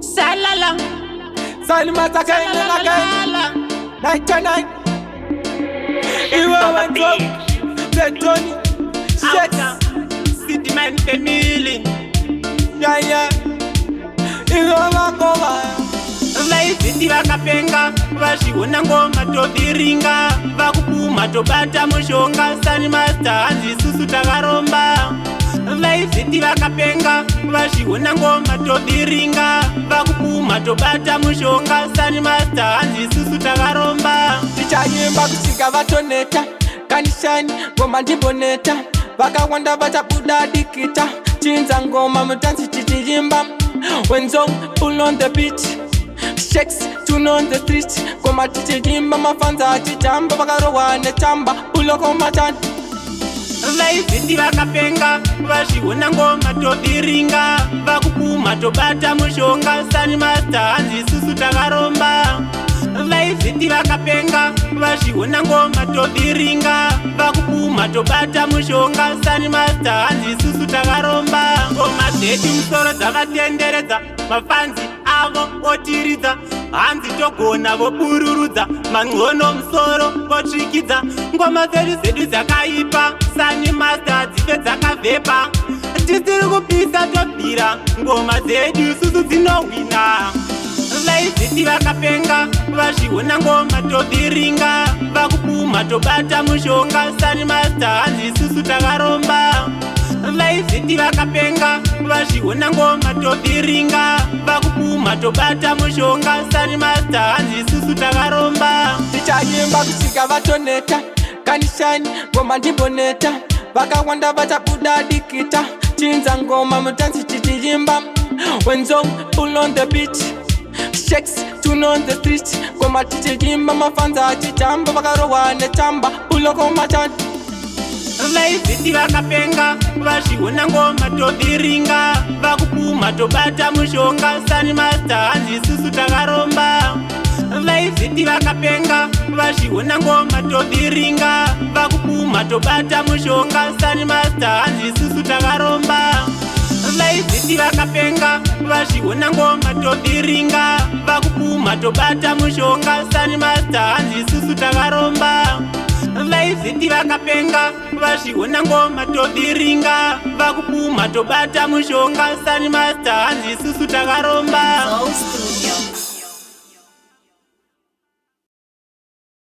Salala. Salima again and again. Salala. 99. Iwe wenzop. Tony. Shakes. City man family. Yeah. Iwe wakova. Vaizviti vakapenga, vazviona ngoma tovhiringa, vakupuma tobata mushonga. Sani Master, hanzi isusu takaromba. Vaizviti vakapenga, vazviona ngoma tovhiringa, vakupuma tobata mushonga. Sani Master, hanzi isusu takaromba. Tichaimba kusvika vatoneta. Kanishani ngoma ndimboneta. Vakawanda vachabuda dikita. Chinza ngoma mutanzi tichiimba. Wenzo pull on the beat. Shakes tune on the street. Ngoma tichiimba mafanza achitamba vakarohwa nechamba. Uloko machani. Vaizviti vakapenga, vazviona ngoma tovhiringa, vakupuma tobata mushonga. Sani Master, hanzi isusu takaromba. Vaizviti vakapenga, vazviona ngoma tovhiringa, vakupuma tobata mushonga. Sani Master, hanzi isusu takaromba. Ngoma dzedu musoro dzavatenderedza, mafanzi avo otiridza, hanzi togona, vobururudza man'ono musoro votsvikidza. Ngoma dzedu dzakaipa, Sani Master, dzife dzakavhepa. Tisiri kupisa, tobvira ngoma dzedu isusu dzinohwina. Vaizviti vakapenga, vazviona ngoma tovhiringa, vakupuma tobata mushonga. Sani Master, hanzi isusu takaromba. Vaizviti vakapenga, vazviona ngoma tovhiringa, vakupuma tobata mushonga. Sani Master, hanzi isusu takaromba. Tichaimba kusvika vatoneta. Kanishani ngoma ndimboneta. Vakawanda vachabuda dikita. Chinza ngoma mutanzi tichiimba. Wenzo pull on the beat. Shakes tune on the street. Ngoma tichiimba mafanza achitamba vakarohwa nechamba. Uloko machani. Vaizviti vakapenga, vazviona ngoma tovhiringa, vakupuma tobata mushonga. Sani Master, hanzi isusu takaromba. Vaizviti vakapenga, vazviona ngoma tovhiringa, vakupuma tobata mushonga. Sani Master, hanzi isusu takaromba. Vaizviti vakapenga, vazviona ngoma tovhiringa, vakupuma tobata mushonga. Sani Master, hanzi isusu takaromba. Vaizviti vakapenga, vazviona ngoma tovhiringa, vakupuma tobata mushonga. Sani Master, hanzi isusu takaromba. Soul Studio.